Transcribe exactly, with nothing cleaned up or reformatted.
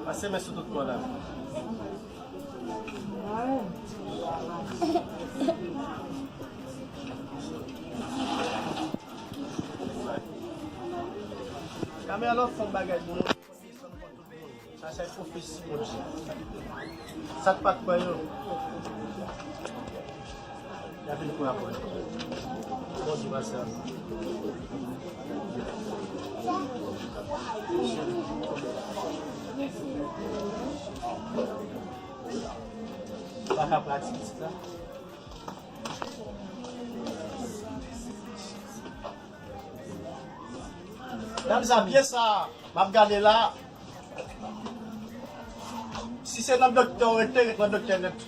Pase men sou tout kò la. Kamera lòt fon bagay pou nou. Sa se pwofesi Bondye. Sa k pa t kwè yo, y a vin kwè apre. Bondye pase avè w. Pa ka pratik sa. Gad sa, pye sa, m ap gade la. Si se nan doktè w rete, ret nan doktè nèt.